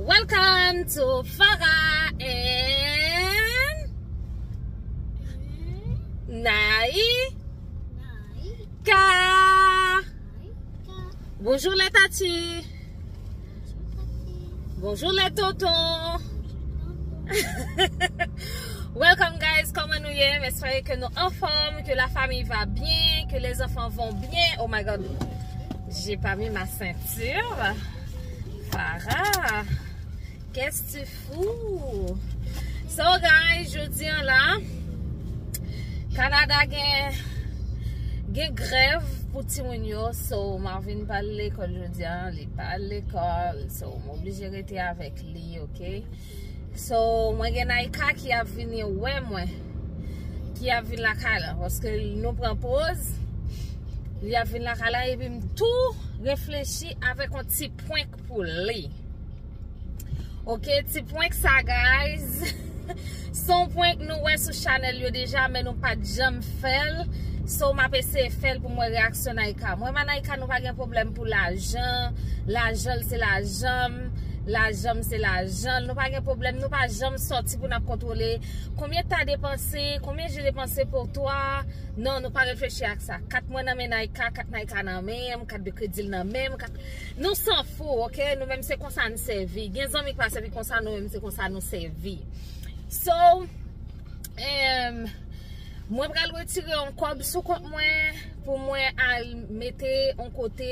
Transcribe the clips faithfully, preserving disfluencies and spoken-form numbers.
Welcome to Farah and Naïka. Bonjour les tatis. Bonjour les tontons. Welcome guys, comment nous y est? J'espère que nous en forme, que la famille va bien, que les enfants vont bien. Oh my God, j'ai pas mis ma ceinture. Farah, qu'est-ce que tu fous? So guys, jodi an la, Kanada gen, gen grèv pou timoun yo. So Marvin pa al lekòl jodi an, li pa al lekòl. So m oblije rete avèk li, ok? So mwen gen Naïka ki ap vini wè mwen, ki ap vin lakay la, paske nou pran poz, li ap vin lakay la, epi m tou reflechi avèk yon ti prank pou li. Ok, ti prank sa, guys. Se yon prank nou wè sou chanèl yo deja, men nou pa t janm fè l. So, m ap eseye fè l pou m wè reyaksyon Naïka. Mwen, m a Naïka, nou pa gen pwoblèm pou lajan. Lajan l se lajan m. Lajan m se lajan l. Nou pa gen pwoblèm. Nou pa janm sòti pou n ap kontwole konbyen ta depanse, konbyen je depanse pou twa. Non, nou pa reflechi ak sa. Kat mwen nan men Naïka, kat Naïka nan men m, kat de kredi l nan men m, kat Nou s'en fout, ok? Nou menm se konsa n sèvi. Gen zanmi ki pa sèvi konsa, nou menm se konsa nou sèvi. So, em, mwen pral retire yon kòb sou kont mwen pou mwen al mete yon kote.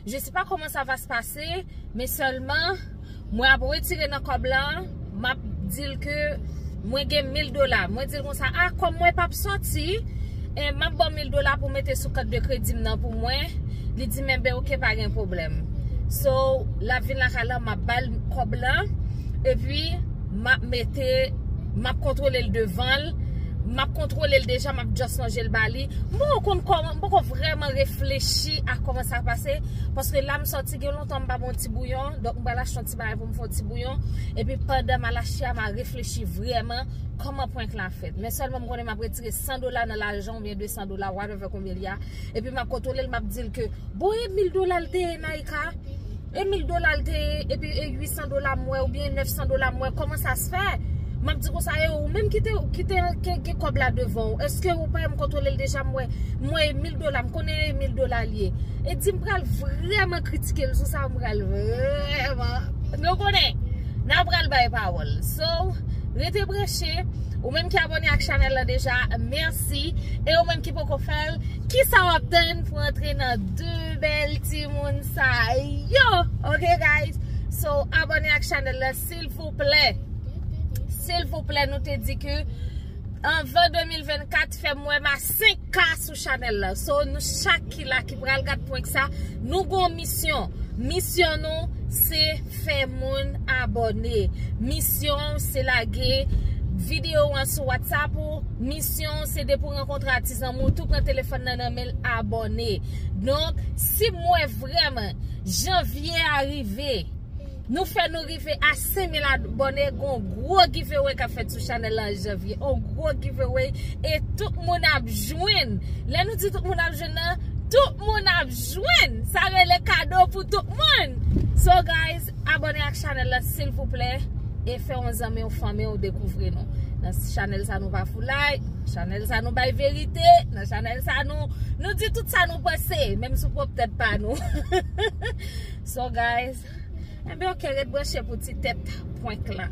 Je sais pas comment ça va se passer, men sèlman mwen ap retire nan kòb la, m ap di l ke mwen gen mil dola. Mwen di l konsa, a, kòm mwen p ap sòti, e, m ap ba w mil dola pou mete sou kat de kredi m nan pou mwen. Li di m, enben, ok, pa gen pwoblèm. So, l ap vin lakay la, m ap ba l kòb la, epi m ap mete, m ap kontwole l devan l, m ap kontwole l deja, m ap just lonje l ba li. M poko konn kòman, m poko vrèman reflechi a kòman sa pase, paske la m sòti gen lontan m pa bwè yon ti bouyon, donk m pral achte yon ti bagay pou m fè yon ti bouyon, epi pandan m al achte a, m a reflechi vrèman kòman prank la fèt. Men sèlman m konnen m ap retire san dola nan lajan oubyen de san dola, whatever konbyen li a, epi m ap kontwole l, m ap di l ke, bon, e mil dola l te ye, Naïka? E mil dola l te ye, epi e uit san dola m wè, oubyen nèf san dola m wè, kòman sa se fè? M ap di konsa, e ou menm ki te, ki te, ki gen kòb la devan w, èske ou pa wè m kontwole l deja, m wè, m wè e mil dola, m konnen e mil dola l ye. E di m pral vrèman kritike l sou sa, m pral vrèman, nou konnen, n a pral bay pawòl. So, rete branche, ou menm ki abòne ak chanèl la deja, mèsi. E ou menm ki poko fè l, kisa w ap tann pou antre nan de bèl timoun sa yo? Ok, guys? So, abòne ak chanèl la, silvouplè. Silvouplè, nou te di ke anvan de mil vennkat, fè m wè m a senk K sou chanèl la. So, nou chak ki la, ki pral gad prank sa, nou gon misyon. Misyon nou, se fè moun abòne. Misyon w, se lage videyo an sou WhatsApp ou. Misyon w, se depi w rankontre a ti zanmi w, tou pran telefòn nan nan men l, abòne. Donk, si m wè vrèman janvye a rive, nou fè nou rive a senk mil abòne, gon gwo giveaway k ap fèt sou chanèl la an janvye. On gwo giveaway e tout moun ap jwenn. Lè nou di tout moun ap jwenn nan, tout moun ap jwenn. Sa rele kado pou tout moun. So guys, abòne ak chanèl la silvouplè e fè yon zanmi w, fanmi w dekouvri nou. Nan chanèl sa nou pa foulay, chanèl sa nou bay verite, nan chanèl sa nou, nou di tout sa nou panse, menm sou pwòp tèt pa nou. So guys, enben ok, ret branche pou ti tèt prank la.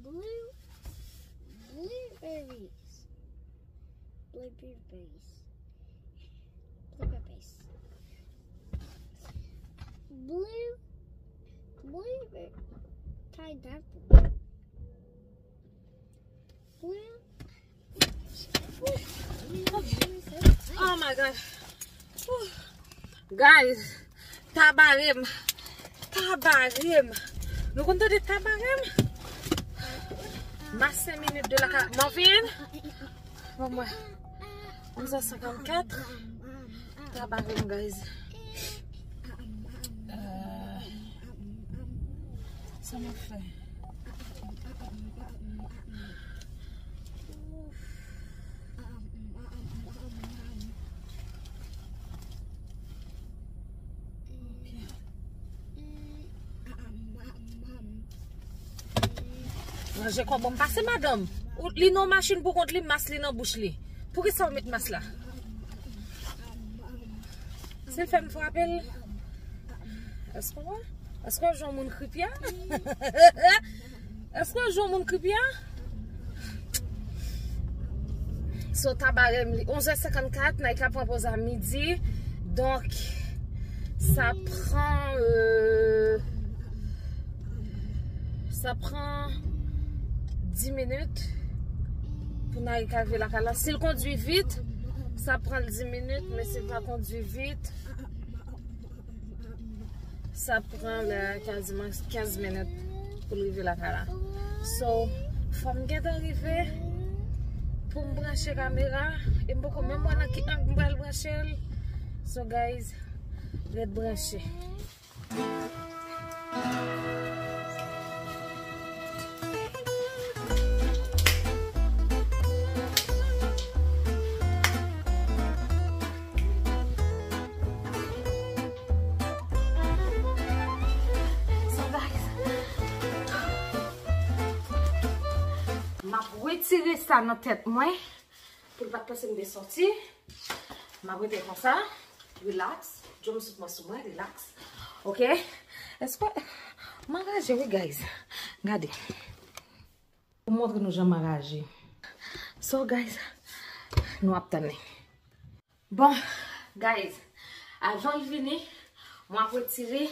Blue, blueberries. Blueberries. Blueberries. Blue, blueberry, pineapple. Blue. Oh my God. Whew. Guys, ta bare m. Tabarem. Nou konn tande tabarem? Mas senk minit de la ka. Marvin. Bon, mwen. Onz è senkannkat. Tabarem, guys. Euh, sa m ap fè? Ranje kò ban m pase, madanm. Ou, li nan machin pou kont li, mas li nan bouch li. Poukisa w met mas la? Si l fè m frape l. Èske w wè? Èske w jwenn moun kripi a? Èske w jwenn moun kripi a? So, tabarem li. Onz è senkannkat, Naïka pran poz a midi. Donk, sa pran, euh, sa pran dis minit pou Naïka rive lakay la. Si l kondwi vit, sa pran l dis minit, men si l pa kondwi vit, sa pran l kaziman kenz minit pou l rive lakay la. So, fò m gentan rive pou m branche kamera. E m poko menm wè nan ki ang m pral branche l. So, guys, ret branche. M ap retire sa nan tèt mwen pou l pa t panse m te sòti. M ap rete konsa, relax. Djòm sot mwen sou mwen, relax. Ok? Èske m anraje, wi, guys? Gade. Pou montre nou jan m anraje. So, guys, nou ap tann li. Bon, guys, avan l vini, m ap retire,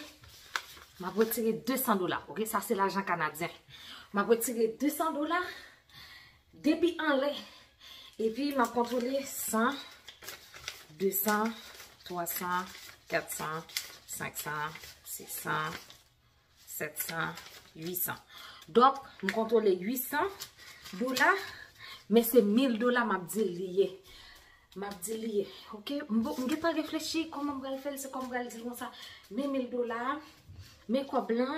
m ap retire de san dola, ok? Sa se lajan kanadyen. M ap retire de san dola depi anlè. Epi m ap kontwole san, de san, twa san, kat san, senk san, sis san, sèt san, uit san. Donk, m kontwole uit san dola, men se mil dola m ap di l li ye. M ap di l li ye, ok? M bo-, m gentan reflechi kòman m pral fè l, se kòman m pral di l konsa. Men mil dola, men kòb lan,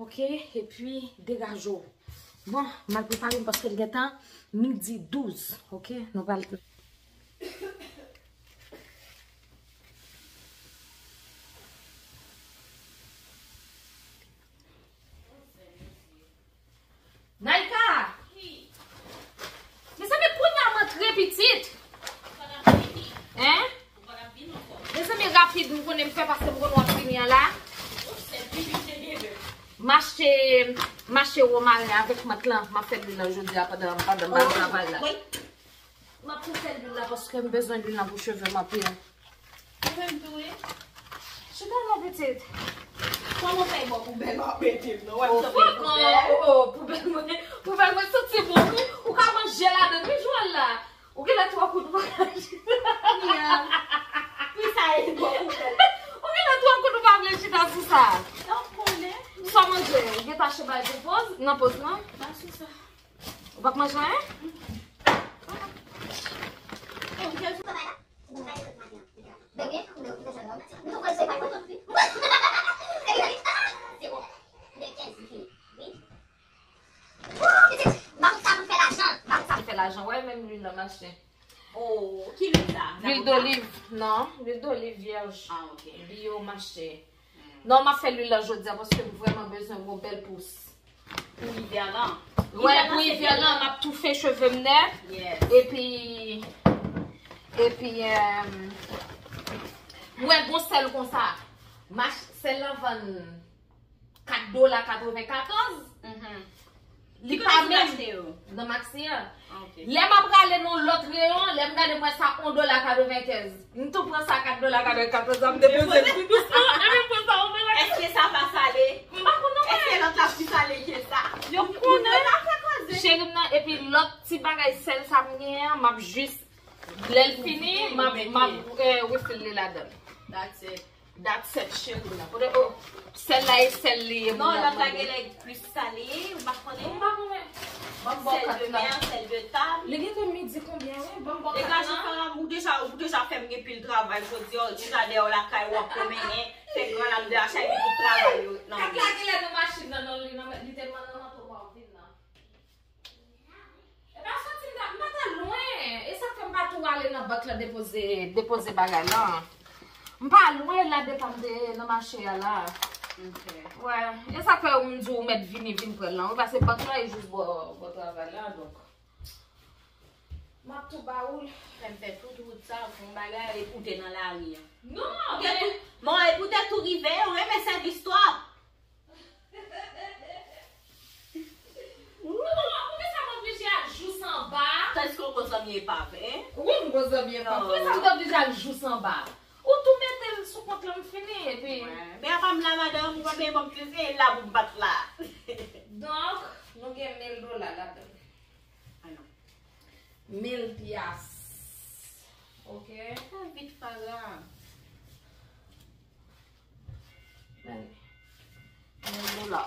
ok? Epi, degaje w. Bon, m al prepare m paske l gentan midi douz, ok? Nou pral Naïka! Mezanmi, kounye a m antre, pitit! Hein? Mezanmi, rapid, m konnen m fè paske m konnen w ap vini an la. M achte, m achte womaren avèk mant lan. M ap fè lwil lan jodi a pandan, pandan m al travay la. M ap tou fè lwil la paske m bezwen lwil lan pou cheve m anpil. Ou menm tou, wi. Chita non, pitit. Kòman w fè bò poubèl w ap mete m non? Wè m sanble poubèl. Oh, poubèl mwen, poubèl mwen santi bon, wi. Ou ka manje ladan, wi, jwal la. Ou genlè twò kout pou w ka chita. Pou sa e bò poubèl. Ou genlè twò kout ou pa vle chita sou sa. Sa w konnen. Sa w manje? Ou gentan che bay pou poz? Nan poz, non? Pa sou sa. Ou p ap manje anyen? Fè lajan, wè, menm lwil la mache. Oh, ki lwil sa? Lwil doliv, non, lwil doliv vyèj. Ah, ok. Bio mache. Non, m ap fè lwil la jodi a paske m vrèman bezwen gwo bèl pous. Pou ivè lan. Wè, pou ivè lan, m ap toufe cheve m nèt. Yes. Epi, epi, euh, m wè gon sèl konsa. Mach-, sèl lan vann kat dola katrevenkatòz. Mhm. Li pa menm nan Maxi an. Ah, ok. Lè m ap prale nan lòt reyon, lè m gade m wè sa yon dola katrevenkenz. M tou pran sa kat dola katrevenkenz la, m depoze l pi dousan. Epi m pran sa yon dola. Èske sa pa sale? M pa konn non. Èske lòt la pi sale ke sa? Yo konnen. Sa fè koze. Cheri m nan, epi lòt ti bagay sèl sa m genyen an, m ap jis, lè l fini, m ap, m ap, eh, refill li ladan l. That's it. Dat sèt cheri la. Kote, oh, sèl la e sèl li ye. Non, lòt la genlè plis salé, ou pa konnen? M pa konnen. Ban m bò kat la. Sèl de mè, sèl de tab. Li gentan midi konbyen, wi? Ban m bò kat la. Degaje, Farah, ou deja, ou deja fè m gen pil travay jodi a, ou deja dèyè w lakay ou ap pwomennen, fè gran lam de achay, gen tout travay yo nan men. Kat la genlè nan machin nan, non, li nan, li te nan manto pa w vin nan. E pa soti m ta, m pa ta lwen. E sa k fè m pa tou ale nan bank la depoze, depoze bagay lan. M pa lwen la depi m te nan mache a la. Ok. Wè. E sa k fè m di w mèt vini, vin pran l lan. Wi, paske bank la e jis bò, bò travay la, donk. M ap tou ba ou l. Fè m fè tout wout sa pou yon bagay, epi w te nan lari a. Non, men. Bon, epi w te tou rive, ou renmen sèvis twòp. Non, poukisa m oblije al jous anba? Tandiske w gon zanmi epav, en? Wi, m gon zanmi epav. Poukisa m t oblije al jous anba? Ou tou mete l sou kont lan, m fini, epi. Wè. Men apa m la, madanm, ou pa peye banm treze, e la pou m bat la. Donk, nou gen mil dola ladan l. Ah non. Mil pyas. Ok? Fè vit, Farah. Men, mil dola.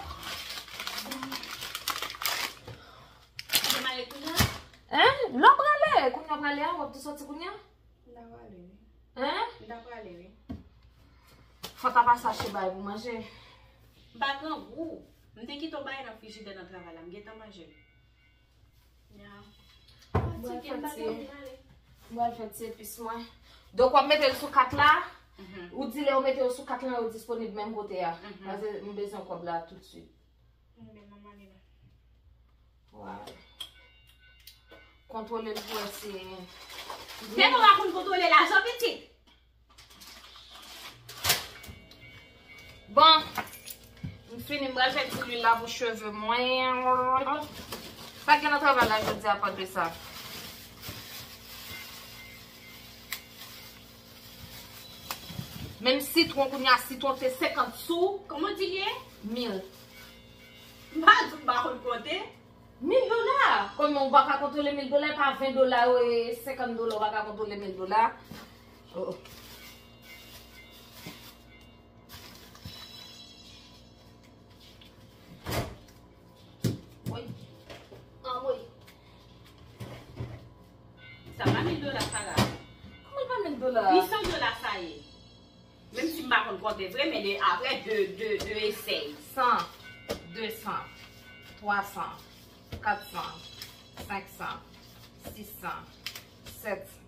Ou te mare kounya? Hein? Lè w prale, kounya w prale a, w ap tou soti kounya? M ta prale, wi. Hein? M ta prale, wi. Fò w ta pase achte bagay pou manje. M pa grangou. M te kite yon bagay nan frijidè nan travay la, m gentan manje l. Ya. Fatige, m pa gen anvi ale. M pral fè ti epis mwen. Donk, w ap mete l sou kat la. Mhm. Ou di lè w mete yo sou kat la, yo disponib menm kote a. Mhm. Paske m bezwen kòb la toutswit. Mwen menm, mwen ale la. Wè. Kontwole l pou wè si. Men nou pa konn kontwole lajan pitit. Bon, m fini, m pral fè ti lwil la pou cheve mwen. Pa gen nan travay la jodi a, apansè sa. Menm sitwon, kounya sitwon se senkant sou. Kòman w di l ye? Mil. M pa di w m pa konn konte. Mil dola! Kòman ou pa ka kontwole mil dola? E pa ven dola yo, e senkant dola, ou pa ka kontwole mil dola? Oh, oh. Woy. Anmwey. Sa pa mil dola sa la. Kòman pa mil dola? Uit san dola sa ye. Menm si m pa konn konte vre, men de, apre de, de, de esèy. San, de san, twa san, kat san, senk san, sis san, sèt san.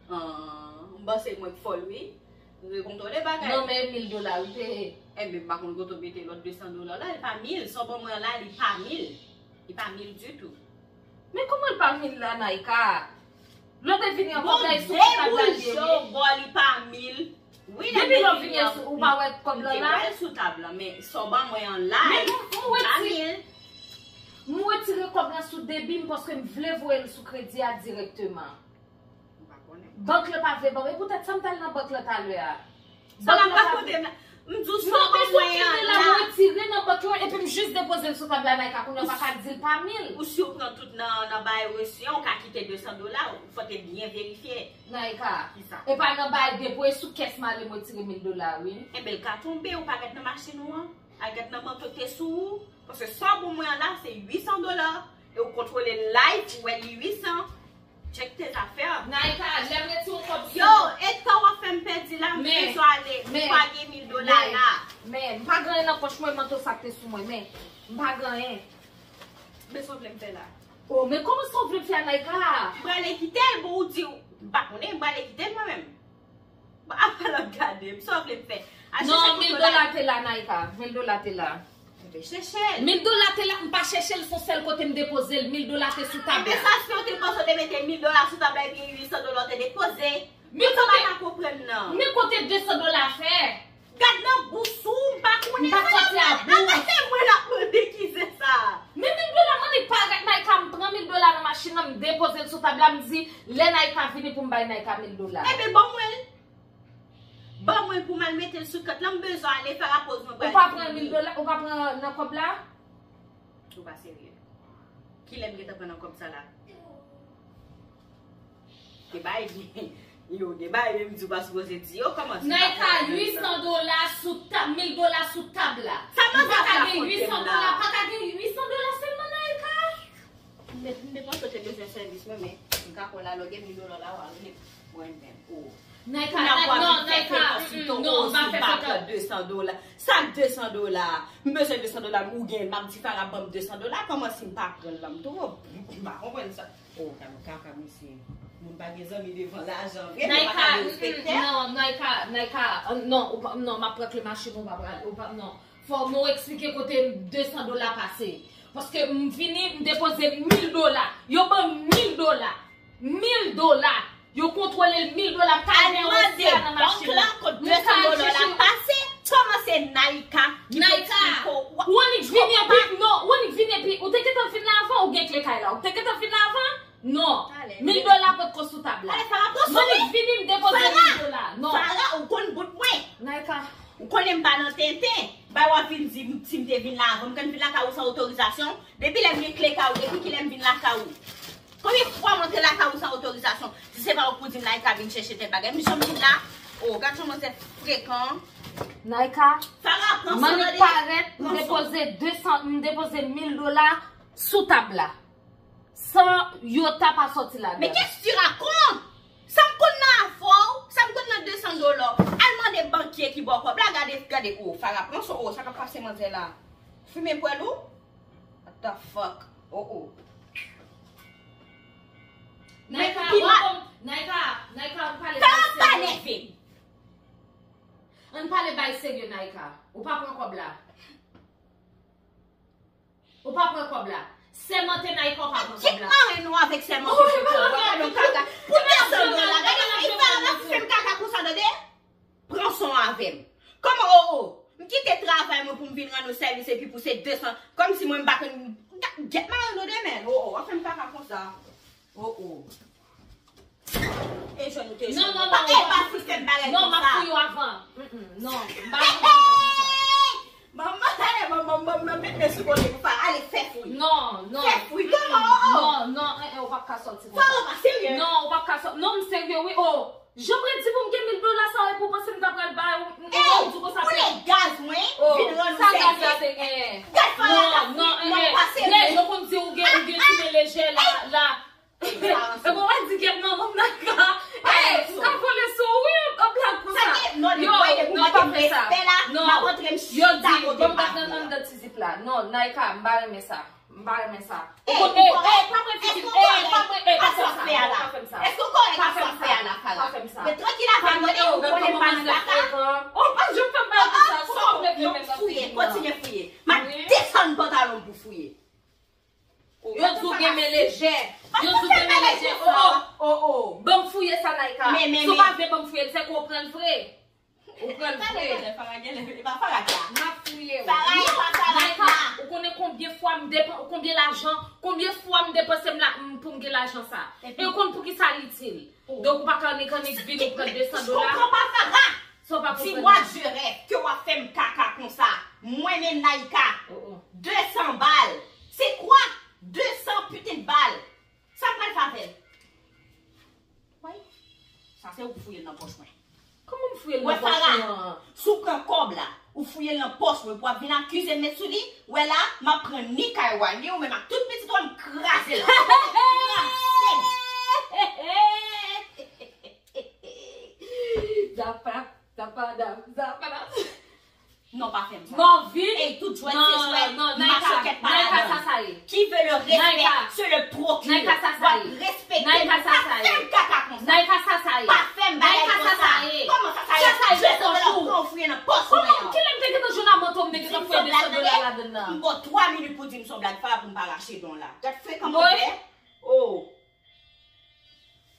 Ah, m panse mwen k fòl, wi. M dwe kontwole bagay. Non, men mil dola, wi, te. Enben, m pa konn kote w mete lòt de san dola la, li pa mil. Sa w ban mwen an la, li pa mil. Li pa mil ditou. Men kòman l pa mil la, Naïka? Lè w te vini an kòb la, e sou tab la li ye, wi. Bon, debouje w bò, li pa mil. Wi, depi lè w vini an, ou pa wè kòb la la? M te wè l sou tab la, men sa w ban mwen an la, li pa mil. M retire kòb la sou debi m paske m vle voye l sou kredi a dirèkteman. M pa konnen. Bank la pa vle ban m. E poutèt sa m t al nan bank la talè a. Sa la pa kote m la. M di w sa w ban mwen an la. M retire nan bank la epi m jis depoze l sou tab la, Naïka, kounye a w pa ka di l pa mil. Ou si w pran tout nan, nan bay resi an, ou ka kite de san dola, ou fò te byen verifye. Naïka, e pa nan bay depo, e sou kès m ale m retire mil dola, wi. Enben, l ka tonbe, ou pa gad nan machin ou an, al gad nan manto k te sou ou, paske sa w ban mwen an la, se uit san dola, e ou kontwole l live, ou wè li uit san. Check tes affaires. Naïka, lè m retire yon kòb sou. Yo, e tan w ap fè m pèdi la, m bezwen ale, m pa gen mil dola la. Men, m pa gen anyen nan pòch mwen, manto sa k te sou mwen, men, m pa gen anyen. Men sa w vle m fè la? Oh, men kòman sa w vle m fè a, Naïka? M prale kite l, bon, ou di, m pa konnen, m prale kite l mwen menm. Apa l ap gade m, sa w vle m fè? Non, mil dola te la, Naïka. Mil dola te la. Enben, chèche l. Mil dola te la, m pa chèche l, se yon sèl kote m depoze l. Mil dola te sou tab la. Enben, sa se w te panse w te mete mil dola sou tab la epi uit san dola w te depoze. Men kote, pa ka konprann nan. Men kote de san dola fè? Gad nan bous ou, m pa konnen. M pa soti a bous. Apa se mwen l ap mande ki zen sa? Men mil dola, mande parèt, Naïka, m pran mil dola nan machin nan, m depoze l sou tab la, m di, lè Naïka vini pou m bay Naïka mil dola. Enben, ban mwen l. Ban mwen l pou m al mete l sou kont lan, m bezwen ale fè rapoz mwen pral fini. Ou pa pran mil dola, ou pa pran nan kòb la? Ou pa serye. Kilè m gentan pran nan kòb sa la? Te bay byen, Yo, gen bagay menm di w pa sipoze di yo, kòman se pa Naïka, uit san dola sou tab, mil dola sou tab la. Sa mwen pa ka gen uit san dola, pa ka gen uit san dola sèlman Naïka. M te panse w te bezwen sèvis mwen, men m ka kwè la lè w gen mil dola la, w al ret mwen menm. Oh. Naïka, non, Naïka, non, pa fè sa. De san dola. Sa de san dola. M bezwen de san dola, ou gen, m ap di Farah ban m de san dola, kòman si m pa pran l la, m twò. M pa konprann sa. Oh, gade kaka misye. Moun pa gen zanmi devan lajan vre, men pa ka gen respektè. Non, Naïka, Naïka, non, ou pa, non, m ap pran kle machin ou pa pral, ou pa, non. Fò mwen eksplike kote de san dola pase. Paske m vini, m depoze mil dola. Yo ban m mil dola. Mil dola. Yo kontwole l mil dola. M ka al mande bank la kot de san dola la pase. Kòman se Naïka ki pou eksplike w? Ou annik vini epi, non, ou annik vini epi, ou te gentan vin la avan, ou gen kle kay la. Ou te gentan vin la avan? Non. Mil dola potko sou tab la. Mwen annik vini, m depoze mil dola. Non. Farah, ou konn bout mwen. Naïka. Ou konnen m pa nan tenten. Bay w ap vin di m si m te vin la avan. M konn vin lakay ou san otorizasyon. Depi lè m gen kle kay ou, depi kilè m vin lakay ou? Konbyen fwa m antre lakay ou san otorizasyon? Si se pa ou k pou di m Naïka vin chèche tèl bagay, m janm vin la. Oh, gad jan manzè frekan. Naïka, m annik parèt, m depoze de san, m depoze mil dola sou tab la. San yota pa sòti ladan. Men qu'est-ce que tu racontes? Sa m konn nan afè w, sa m konn nan de san dola. Al mande bankye ki ba w kòb la, gade, gade, oh, Farah, pran son, oh, sa k ap pase manzè la. Fimen pwèl ou? What the fuck? Oh, oh. Naïka, Naïka, Naïka, ann pale bay serye. Ann pale bay serye, Naïka. Ou pa pran kòb la. Ou pa pran kòb la. Sèmante Naïka ou pa pran kòb la. Kit marenn ou avèk sèmante pou kòb la. Gade yon kaka. Pou de san dola. Gade yon kaka pou fè m kaka konsa, tande? Pran son avè m. Kòman, oh, oh. M kite travay mwen pou m vin rann ou sèvis epi pou se de san. Kòmsi mwen m pa konn. Gèt marenn ou de men. Oh, oh. W ap fè m kaka konsa. Oh, oh. E jwenn ou te jwenn. Non, non, non, non, m ap fouye w avan. Non, m pa renmen sa. Manman, ale, manman, manman, met men sou kote pou pa ale fè fwi. Non, non. Fè fwi, kòman, oh, oh. Non, non, eh, eh, ou p ap ka sòti konsa. Fò ou pa serye. Non, ou p ap ka sòti. Non, m serye, wi, oh. Jan mwen di pou m gen mil dola sa, epi w panse m ta pral ba ou, m, m, m di konsa. Ou le gaz mwen, vin rann ou sèvis. Sa gaz la te genyen. Gad Farah, non, non, eh, eh, lè yo konn di ou gen, ou gen ti men lejè la, la. E bon, w a di kèt manman m nan ka. Ey, m ka vole sou ou, wi, yon blag konsa. Yo, non, pa fè sa. Non. Yo di, bon, m pa t nan anndan ti zip la. Non, Naïka, m pa renmen sa. M pa renmen sa. Ou konnen, ey, pa pran figi m, ey, pa pran, ey, pa fè sa. Pa fè m sa. Pa fè m sa. Pa fè m sa. Men trankil avè m, tande, ou konnen m pa nan kaka. Ou pa janm fè m bagay sa. Sa w vle fè menm nan figi m nan. Kontinye fouye. M ap desann pantalon m pou fouye. Yo di w gen men lejè. Yo di w gen men lejè. Oh, oh, oh, oh. Ban m fouye sa, Naïka. Si w pa vle ban m fouye l, se ke w pran l vre. Ou pran l vre. Talè, talè, Farah genlè, e pa Farah ki la. M ap fouye w. Farah, e pa Farah ki la. Ou konnen konbyen fwa m depan, konbyen lajan, konbyen fwa m depanse m la, m, pou m gen lajan sa. E w konn poukisa l itil. Donk ou pa ka annik, annik vin ou pran de san dola. Ou konprann pa Farah? Sa w pa konprann. Dis-moi du rêve ke w ap fè m kaka konsa. Mwen menm Naïka. Oh, oh. De san bal. C'est quoi? De san putain de bal. Sa m pral fè avè l? Woy. Sa se ou k fouye l nan pòch mwen. Kòman m fouye l nan pòch mwen an? Si w pran kòb la, ou fouye l nan pòch mwen pou w ap vin akize m met sou li, wè la, m ap pran ni kay w a, ni ou menm ak tout pitit ou a, m kraze l. Kraze l. Zapa, zapa, dam, zapa, dam. Non, pa fè m sa. Marvin. Ey, tout jwèt se jwèt. Non, non, Naïka, Naïka, sa sa ye. Qui veut le respect se le procure. Naïka, sa sa ye. Naïka, sa sa ye. Pa fè m kaka konsa. Naïka, sa sa ye. Pa fè m bagay konsa. Kòman sa sa ye? Sa sa ye, je sou ou. Pran fouye nan pòch mwen an. Kilè m te gentan jwenn amanto, m te gentan fouye de san dola ladann nan. M ba w twa minit pou di m se yon blag, fara pou m pa rache don la. Gad frekan mwen fè. Oh.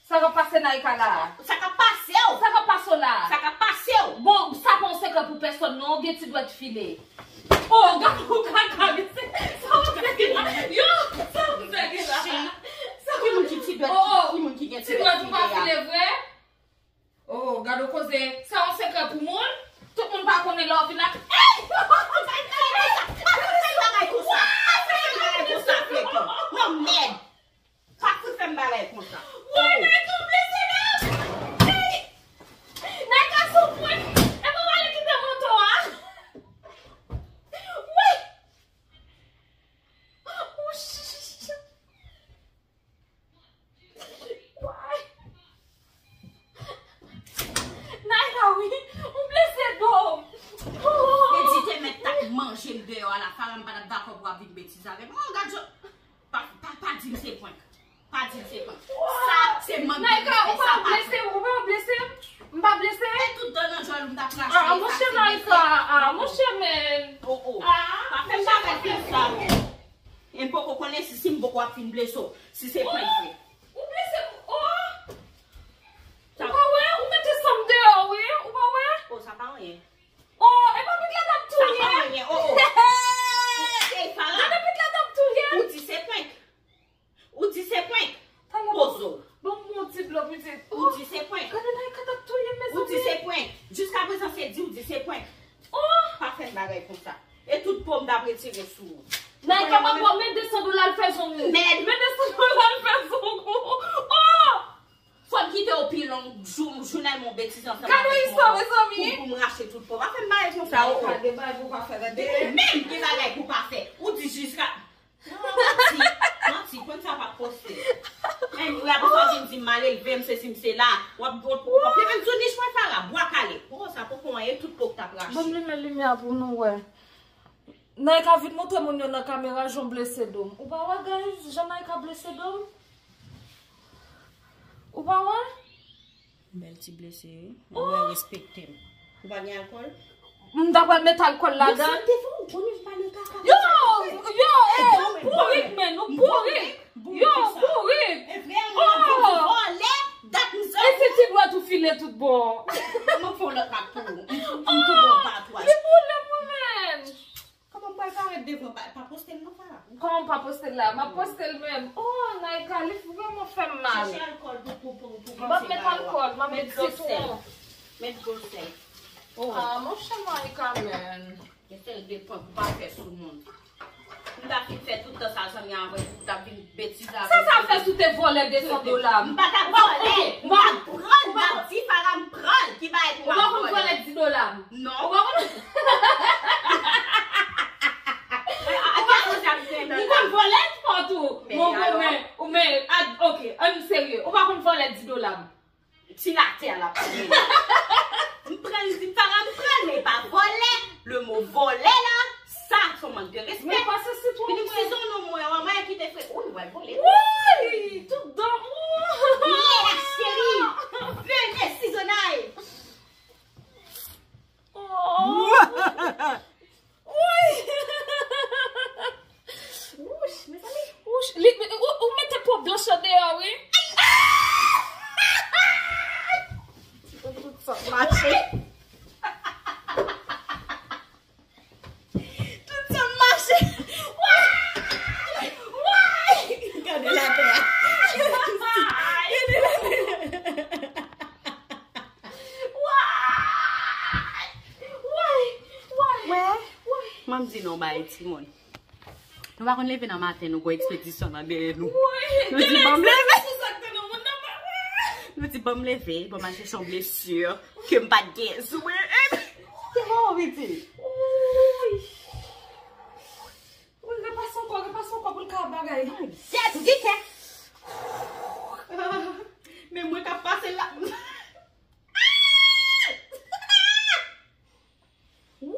Sa k ap pase Naïka la? Sa k ap pase w? Sa k ap pase w la? Sa k ap pase w? Bon, sa pa yon sekrè pou pèsòn non, ou gen ti dwèt file. Oh, gad ou kaka, mesye. Sa w fè la? Yo, sa w fè la? Ki moun ki ti dwèt, ki moun ki gen ti dwèt file a? Ti dwèt ou pa file vre? Oh, gad ou koze. Sa yon sekrè pou moun? Tout moun pa konnen lè w vin la. Ey! Pa fè bagay konsa. Pa fè bagay konsa, frekan. Nan mèd. Pa fout fè m bagay konsa. Woy, Naïka blese, non! manje m deyò a la, Farah, m pa t ap dakò pou w ap vin betize avè m. Oh, gad jan. Pa, pa, pa di m se prank. Pa di m se prank. Sa, se manmi ki fè sa, pa blese m, ou pa blese m. M pa blese. E tout dan nan djòl ou m t ap rache. Ah, monchè, Naïka, ah, monchè, men. Oh, oh. Pa fè m bagay konsa. E m poko konnen si, si m poko ap fin blese w, si se prank vre. Ou blese m, oh! Ou pa wè? Ou mete san m deyò, wi. Ou pa wè? Oh, sa pa anyen. Oh, e pa pit la t ap touye. Sa pa anyen. Oh, oh. Hey, Farah. Gade pit la t ap touye. Ou di se prank. Ou di se prank. Pozo. Bon, bon ti dlo, pitit. Ou di se prank. Gade Naïka t ap touye m, mezanmi. Ou di se prank. Jiska prezan, se di ou di se prank. Oh! Pa fè m bagay konsa. E tout po m t ap retire sou ou. Naïka, m ap ba w, men de san dola l fè zong ou. Mèd. Men de san dola l fè zong ou. Oh! Fò m kite w pi long, jou, jou nan yon betiz ansanm avèk mwen pou, pou m rache tout po. Pa fè m bagay konsa, oh, oh. Gade bagay pou w pa fè la. Depi menm gen bagay pou w pa fè. Ou di jiska. Non, manti, manti, konn sa pa poste. Men, ou apre sa w vin di m mal elve, m sesi, m sela. W ap, w ap, w ap leve m sou nich mwen, Farah, bwa kale. Oh, sa poko anyen, tout po k t ap rache. Ban m limen limyè a pou nou wè. Naïka vin montre moun yo nan kamera jan w blese do m. Ou pa wè, guys, jan Naïka blese do m? Ou pa wè? Bèl ti blese, wi. Mwen respekte m. Ou pa gen alkòl? M ta pral met alkòl ladan. Yo, sa te fè w konnen m pa nan kaka. Yo, yo, eh, ou bourik, men, ou bourik. Yo, bourik. E vre, m vin vòlè, dat m sòti. E se ti dwèt ou file tout bò. M ap fè yon lòt mak pou ou. M tou, m tou bon pa twa. Li boule mwen, men. Kòman m pral parèt devan, pa, pa poste l non, Farah? Kòman m pa poste l la? M ap poste l menm. Oh, Naïka, li vrèman fè m mal. Chèche alkòl pou, pou, pou, pou panse mal. M ap met alkòl, m ap met sitwon. Met dlo sèl. Oh. Ah, monchè Naïka, men. Gen sèl de prank ou pa fè sou moun. M ta fin fè tout tan sa, zanmi, avè ou, ou t ap vin betize avè m. Sa sa fè si w te vòlè de san dola m? M pa t ap vòlè. M t ap pran l, m t ap di Farah m pran l. Ki bagay pou m ap vòlè? Ou pa konn vòlè di dola m? Non. Ou pa konn? Ou pa konn sa m te... Ou konn vòlè? Ou konn vòlè? Ou konn vòlè? Ou men, ah, ok, ann serye. Ou pa konn vòlè di dola m? Ti latè a l ap pran. M pran l, di Farah m pran l, men pa vòlè. Le mo vòlè la, sa se yon mank de respè. Men pase sitwon mwen. Vin m sizone w, mwen, manman ki te fre. Ou, nou pral vòlè. Woy! Tout dan m. Vini, la chérie. Venez, sizonay. Oh. Woy! Wouch, mezanmi. Wouch, li, ou, ou mete po blanch lan deyò, wi. Tout sa mache. Tout sa mache. Woy! Woy! Gade latè a. Gade latè a. Wè, m ap di nou yon bagay, timoun. Nou pa konn leve nan maten, nou gon ekspedisyon nan dèyè nou. Nou di, "Ban m leve." Nou di, "Ban m leve, ban m al chèche yon blesi ke m pa t gen sou mwen." Ki bon, piti? Repase ankò, repase ankò pou l ka bagay. Yes, di kè. Men mwen k ap pase la. Wouy!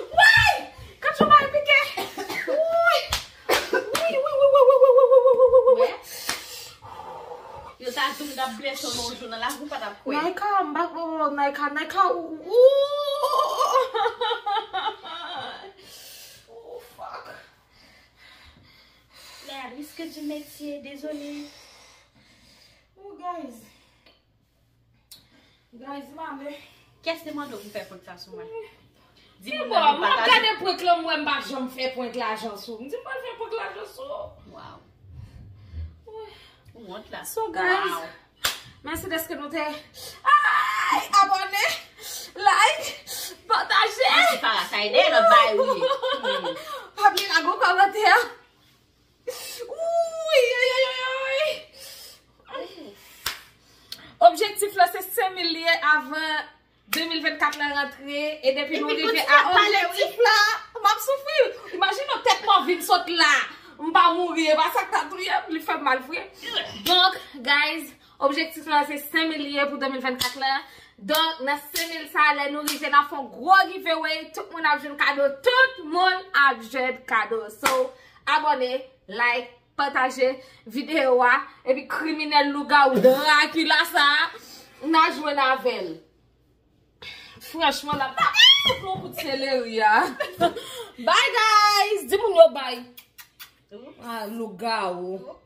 Woy! Katchouba e pike! Woy! Woy, woy, woy. Yo ta di m t ap blese w nan yon jou nan lavi w pa t ap kwè. Naïka, m pa, oh, Naïka, Naïka, ou, ou. Oh, fuck. Les risques du métier, désolé. Oh, guys. Guys, m ale. Kiyès te mande w pou fè prank sa sou mwen? Di moun nan pou pataje. M ap gade prank lan, m wè m pa janm fè prank lajan sou. M di m pral fè prank lajan sou. Wow. Ou wont la. So, guys, mèsi dèske nou te, ay, abòne, like, pataje. Mèsi, Farah, sa ede nan bay, wi. Pa bliye lage yon kòmantè. Woy, woy, woy, woy. Objektif la se senk mil li ye avan de mil vennkat la rantre, e depi nou rive a objektif la, m ap soufri. Imajine w, tèt mwen vin sot la. M pa mouri, e pa sa k ta touye m, li fè m mal vre. Donk, guys, objektif la se senk mil li ye pou de mil vennkat la. Donk, nan senk mil sa, lè nou rive, n a fè yon gwo giveaway, tout moun ap jwenn kado, tout moun ap jwenn kado. So, abòne, like, pataje videyo a, epi kriminèl lougawou Drakila sa, n a jwenn avè l. Franchman, l ap ba tout yon kout seleri a. Bye, guys! Di moun yo bye. Ah, lougawou.